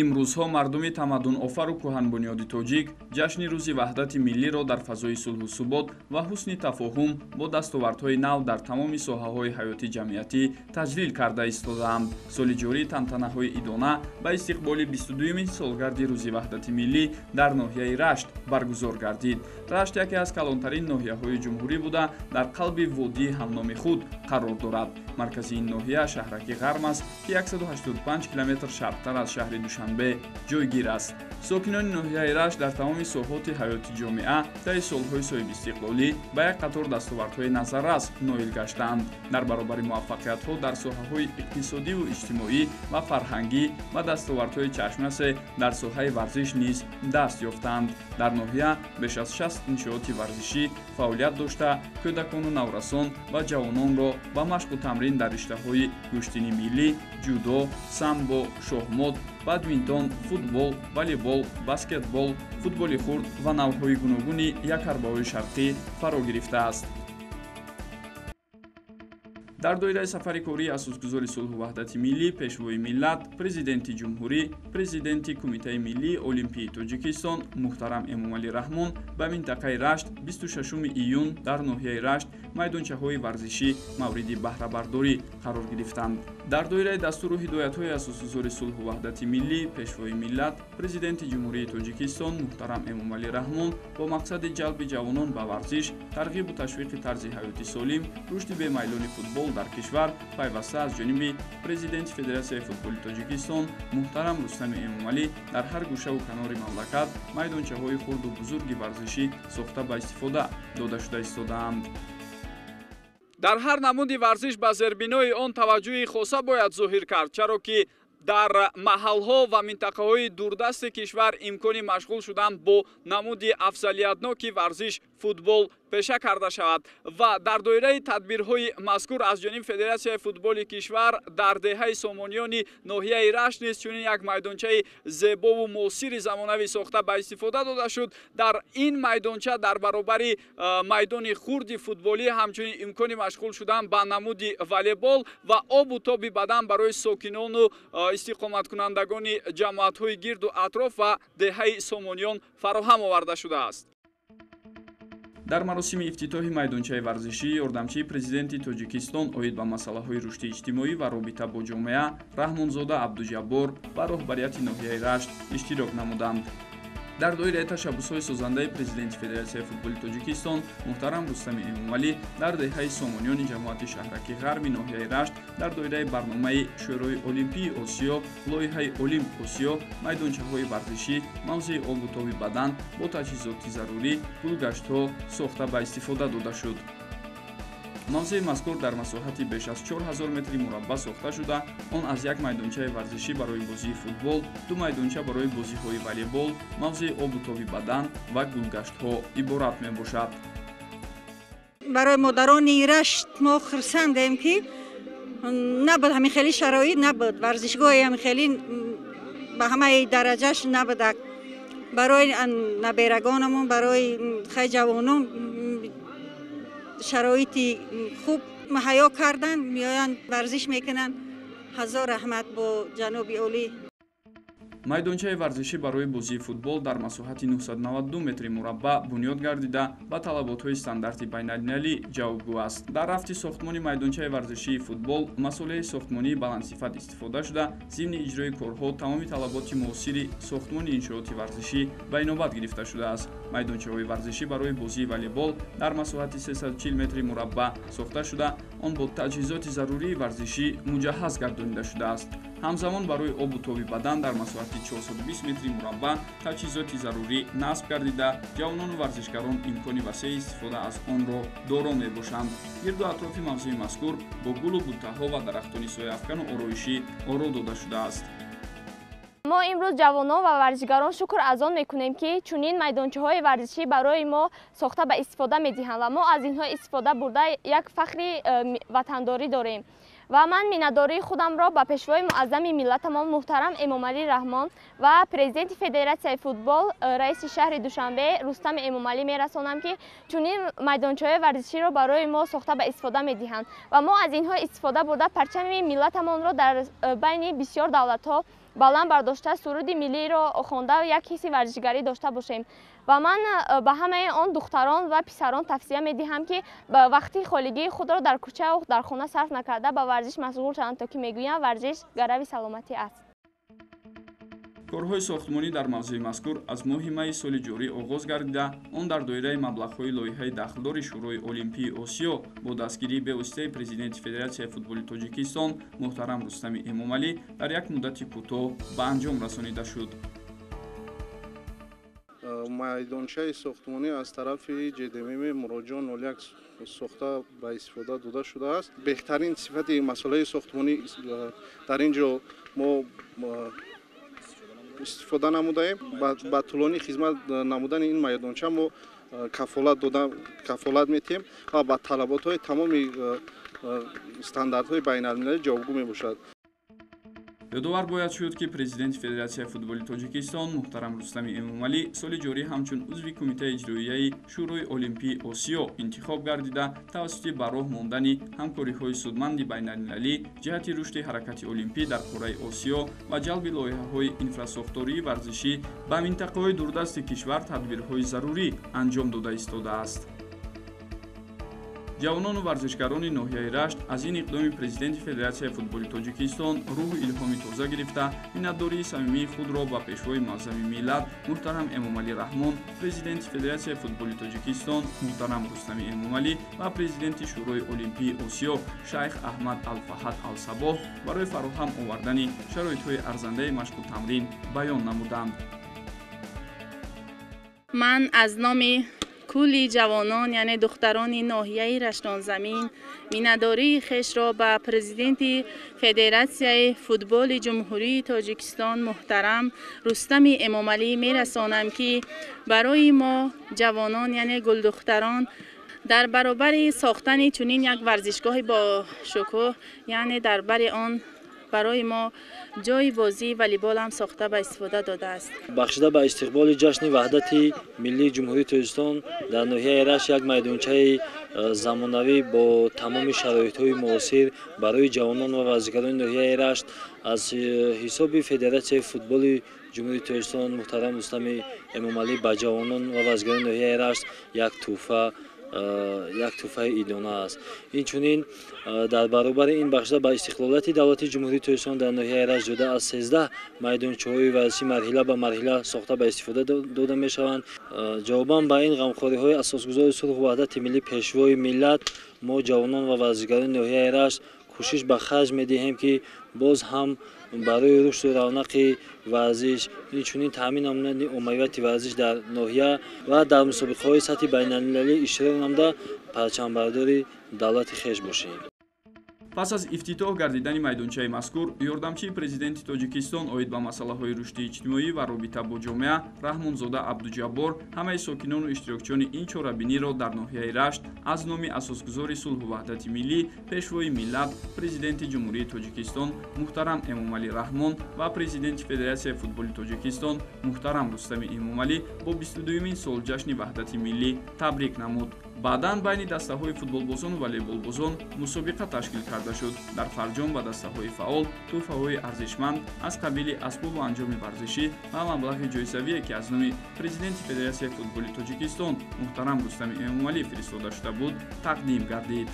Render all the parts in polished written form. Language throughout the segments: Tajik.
Имрӯзҳо мардуми тамаддунофару кӯҳанбунёди тоҷик ҷашни рӯзи ваҳдати миллиро дар фазои сулҳу субот ва ҳусни тафоҳум бо дастовардҳои нав дар тамоми соҳаҳои ҳаёти ҷамъиятӣ таҷлил карда истодаанд. Соли ҷорӣ тантанаҳои идона ба истиқболи 22-юми солгарди рӯзи ваҳдати миллӣ дар ноҳияи Рашт баргузор гардид. Рашт яке аз калонтарин ноҳияҳои ҷумҳурӣ буда, дар қалби водии ҳамноми худ қарор дорад. Маркази ин ноҳия шаҳраки Ғарм аст, ки 185 километр шарқтар аз шаҳри Душанбе ҷойгир аст. Сокинони ноҳияи Рашт дар тамоми соҳоти ҳаёти ҷомеа таи солҳои соҳибистиқлолӣ ба як қатор дастовардҳои назаррас ноил гаштаанд. Дар баробари муваффақиятҳо дар соҳаҳои иқтисодиву иҷтимоӣ ва фарҳангӣ ва дастовардҳои чашмрасе дар соҳаи варзиш низ даст ёфтаанд. Дар ноҳия беш аз 60 иншооти варзишӣ фаъолият дошта, кӯдакону наврасон ва ҷавононро ба машқу тамрин дар риштаҳои гӯштини миллӣ, ҷудо, самбо, шоҳмот, бадминтон, футбол, волейбол, баскетбол, футболи хурд ва навъҳои гуногуни якарбаҳои шарқӣ фаро гирифтааст. Дар доираи сафари кории асосгузори сулҳу ваҳдати миллӣ, пешвои миллат, президенти ҷумҳурӣ, президенти Кумитаи миллии олимпии Тоҷикистон муҳтарам Эмомалӣ Раҳмон ба минтақаи Рашт 26 июн дар ноҳияи Рашт майдончаҳои варзишӣ мавриди баҳрабардорӣ қарор гирифтанд. Дар доираи дастуру ҳидоятҳои асосгузори сулҳу ваҳдати миллӣ, пешвои миллат, президенти ҷумҳурии Тоҷикистон муҳтарам Эмомалӣ Раҳмон бо мақсади ҷалби ҷавонон ба варзиш, тарғибу ташвиқи тарзи ҳаёти солим, рушди бемайлони футбол дар кишвар пайваста аз ҷониби президенти Федератсияи футболи Тоҷикистон муҳтарам Рустами Эмомалӣ дар ҳар гӯшаву канори мамлакат майдончаҳои хурду бузурги варзишӣ сохта ба истифода дода шуда истодаанд. Дар ҳар намуди варзиш ба зербинои он таваҷҷӯҳи хоса бояд зоҳир кард, чаро ки дар маҳалҳо ва минтақаҳои дурдасти кишвар имкони машғул шудан бо намуди афзалиятноки варзиш футбол пеша карда шавад. Ва дар доираи тадбирҳои мазкур аз ҷониби Федератсияи футболи кишвар дар деҳаи Сомониёни ноҳияи Рашт низ чунин як майдончаи зебову муосири замонавӣ сохта ба истифода дода шуд. Дар ин майдонча дар баробари майдони хурди футболӣ ҳамчунин имкони машғул шудан ба намуди волейбол ва обу тоби бадан барои сокинону истиқоматкунандагони ҷамоатҳои гирду атроф ва деҳаи Сомониён фароҳам оварда шудааст. Дар маросими ифтитоҳи майдончаи варзишӣ ёрдамчии президенти Тоҷикистон оид ба масъалаҳои рушди иҷтимоӣ ва робита бо ҷомеа Раҳмонзода Абдуҷаббор ва роҳбарияти ноҳияи Рашт иштирок намуданд. Дар доираи ташаббусҳои созандаи президенти Федератсияи футболи Тоҷикистон муҳтарам Рустами Эмомалӣ дар деҳаи Сомониёни ҷамоати шаҳраки Ғарми ноҳияи Рашт дар доираи барномаи Шӯрои Олимпии Осиё, лоиҳаи Олимп Осиё, майдончаҳои варзишӣ, мавзеи обу тоби бадан бо таҷҳизоти зарурӣ, гулгаштҳо сохта ба истифода дода шуд. Мавзеи мазкур дар масоҳати беш аз 4000 метри мураббаъ сохта шуда, он аз як майдончаи варзишӣ барои бозии футбол, ду майдонча барои бозиҳои волейбол, мавзеи обу тоби бадан ва гулгаштҳо иборат мебошад. Барои модарони Рашт мо хурсандем, ки набуд ҳамин хели шароит, набуд варзишгоҳи ҳамин хели ба ҳамаи дараҷаш набудак. Барои наберагонамон, барои хай ҷавонон шароити хуб муҳайё кардан, меоянд, варзиш мекунанд. Ҳазор раҳмат бо ҷаноби олӣ. Майдончаи варзишӣ барои бозии футбол дар масоҳати 992 метри мураббаъ бунёд гардида, ба талаботҳои стандарти байналмилалӣ ҷавобгӯ аст. Дар рафти сохтмони майдончаи варзишии футбол масолеҳи сохтмонии баландсифат истифода шуда, зимни иҷрои корҳо тамоми талаботи муосири сохтмони иншооти варзишӣ ба инобат гирифта шудааст. Майдончаҳои варзишӣ барои бозии волейбол дар масоҳати 340 метри мураббаъ сохта шуда, он бо таҷҳизоти зарурии варзишӣ муҷаҳҳаз гардонида шудааст. Ҳамзамон барои обу тоби бадан дар масоҳати 420 метри мураббаъ таҷҳизоти зарурӣ насб гардида, ҷавонону варзишгарон имкони васеи истифода аз онро доро мебошанд. Гирду атрофи мавзӯи мазкур бо гулу буттаҳо ва дарахтони сояафкану ороишӣ оро дода шудааст. Мо имрӯз ҷавонон ва варзишгарон шукр аз он мекунем, ки чунин майдончаҳои варзишӣ барои мо сохта ба истифода медиҳанд ва мо аз инҳо истифода бурда як фахри ватандорӣ дорем. Ва ман миннатдории худамро ба пешвои муаззами миллатамон муҳтарам Эмомалӣ Раҳмон ва президенти Федератсияи футбол, раиси шаҳри Душанбе Рустами Эмомалӣ мерасонам, ки чунин майдончаҳои варзиширо барои мо сохта ба истифода медиҳанд ва мо аз инҳо истифода бурда парчами миллатамонро дар байни бисёр давлатҳо баланд бардошта суруди миллиро хонда як ҳисси варзишгарӣ дошта бошем. Ва ман ба ҳамаи он духтарон ва писарон тавсия медиҳам, ки ба вақти холигии худро дар кӯча дар хона сарф накарда ба варзиш машғул шаванд, то ки мегӯям варзиш гарави саломатӣ аст. Корҳои сохтмонӣ дар мавзӯи мазкур аз моҳи майи соли ҷорӣ оғоз гардида, он дар доираи маблағҳои лоиҳаи дахлдори Шӯрои Олимпии Осиё бо дастгирии бевоситаи Президенти Федератсияи футболи Тоҷикистон муҳтарам Рустами Эмомалӣ дар як муддати кӯтоҳ ба анҷом расонида шуд. Майдончаи сохтмонӣ аз тарафи ҶДМ Муроҷон 01 сохта ба истифода дода шудааст. Беҳтарин сифати масолаи сохтмонӣ дар ин ҷо мо истифода намудаем. Ба тӯлонӣ хизмат намудани ин майдонча мо кафолат метиҳем ва ба талаботҳои тамоми стандартҳои байналмилалӣ ҷавобгӯ мебошад. Ёдовар бояд шуд, ки Президенти Федератсияи футболи Тоҷикистон муҳтарам Рустами Эмомалӣ соли ҷорӣ ҳамчун узви Кумитаи иҷроияи Шӯрои Олимпии Осиё интихоб гардида, тавассути ба роҳ мондани ҳамкориҳои судманди байналмилалӣ ҷиҳати рушди ҳаракати олимпӣ дар қораи Осиё ва ҷалби лоиҳаҳои инфрасохтории варзишӣ ба минтақаҳои дурдасти кишвар тадбирҳои зарурӣ анҷом дода истодааст. Ҷавонону варзишгарони ноҳияи Рашт аз ин иқдоми Президенти Федератсияи футболи Тоҷикистон рӯҳу илҳоми тоза гирифта, миннатдории самимии худро ба Пешвои муаззами миллат муҳтарам Эмомалӣ Раҳмон, Президенти Федератсияи футболи Тоҷикистон муҳтарам Рустами Эмомалӣ ва Президенти Шӯрои Олимпии Осиё Шайх Аҳмад Алфаҳад Алсабоҳ барои фароҳам овардани шароитҳои арзандаи машқу тамрин баён намуданд. Ман аз номи кулли ҷавонон, яъне духтарони ноҳияи Раштонзамин, миннатдории хешро ба Президенти Федератсияи футболи Ҷумҳурии Тоҷикистон муҳтарам Рустами Эмомалӣ мерасонам, ки барои мо ҷавонон, яъне гулдухтарон, дар баробари сохтани чунин як варзишгоҳи бошукӯҳ, яъне дар бари он барои мо ҷои бозии волейбол ҳам сохта ба истифода додааст. Бахшида ба истиқболи ҷашни ваҳдати миллии Ҷумҳурии Тоҷикистон дар ноҳияи Рашт як майдончаи замонавӣ бо тамоми шароитҳои муосир барои ҷавонон ва варзишгарони ноҳияи Рашт аз ҳисоби Федератсияи футболи Ҷумҳурии Тоҷикистон муҳтарам Рустами Эмомалӣ ба ҷавонон ва варзишгарони ноҳияи Рашт як тӯҳфаи идона аст. Инчунин дар баробари ин бахшида ба истиқлолияти давлати Ҷумҳурии Тоҷикистон дар ноҳияи Рашт зиёда аз 13 майдончаҳои варзишӣ марҳила ба марҳила сохта ба истифода дода мешаванд. Ҷавобан ба ин ғамхориҳои асосгузори сулҳу ваҳдати миллӣ, Пешвои миллат, мо ҷавонон ва варзишгарони ноҳияи Рашт кӯшиш ба харҷ медиҳем, ки боз ҳам барои рушду равнақи варзиш, инчунин таъмин намудани оммавияти варзиш дар ноҳия ва дар мусобиқаҳои сатҳи байналмилалӣ иштирок намуда парчамбардори давлати хеш бошем. Пас аз ифтитоҳ гардидани майдончаи мазкур, ёрдамчии Президенти Тоҷикистон оид ба масъалаҳои рушди иҷтимоӣ ва робита бо ҷомеа Раҳмонзода Абдуҷаббор ҳамаи сокинону иштирокчиёни ин чорабиниро дар ноҳияи Рашт аз номи асосгузори сулҳу ваҳдати миллӣ, Пешвои миллат, Президенти Ҷумҳурии Тоҷикистон муҳтарам Эмомалӣ Раҳмон ва Президенти Федератсияи футболи Тоҷикистон муҳтарам Рустами Эмомалӣ бо 22-юмин солҷашни ваҳдати миллӣ табрик намуд. Баъдан байни дастаҳои футболбозону волейболбозон мусобиқа ташкил карда шуд. Дар фарҷом ба дастаҳои фаъол тӯҳфаҳои арзишманд аз қабили асбобу анҷоми варзишӣ ва маблағи ҷоизавие, ки аз номи Президенти Федератсияи футболи Тоҷикистон муҳтарам Рустами Эмомалӣ фиристода шуда буд, тақдим гардид.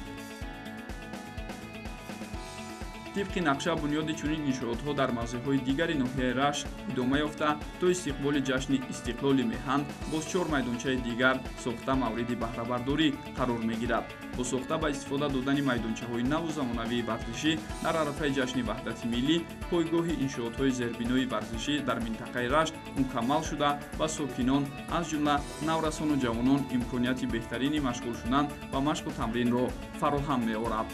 Тибқи нақша бунёди чунин иншоотҳо дар мавзеъҳои дигари ноҳияи Рашт идома ёфта, то истиқболи ҷашни истиқлоли меҳан боз 4 майдончаи дигар сохта мавриди баҳрабардорӣ қарор мегирад. Бо сохта ба истифода додани майдончаҳои наву замонавии варзишӣ дар арафаи ҷашни ваҳдати миллӣ, пойгоҳи иншоотҳои зербинои варзишӣ дар минтақаи Рашт мукаммал шуда, ба сокинон аз ҷумла наврасону ҷавонон имконияти беҳтарини машғул шудан ва машқу тамринро фароҳам меорад.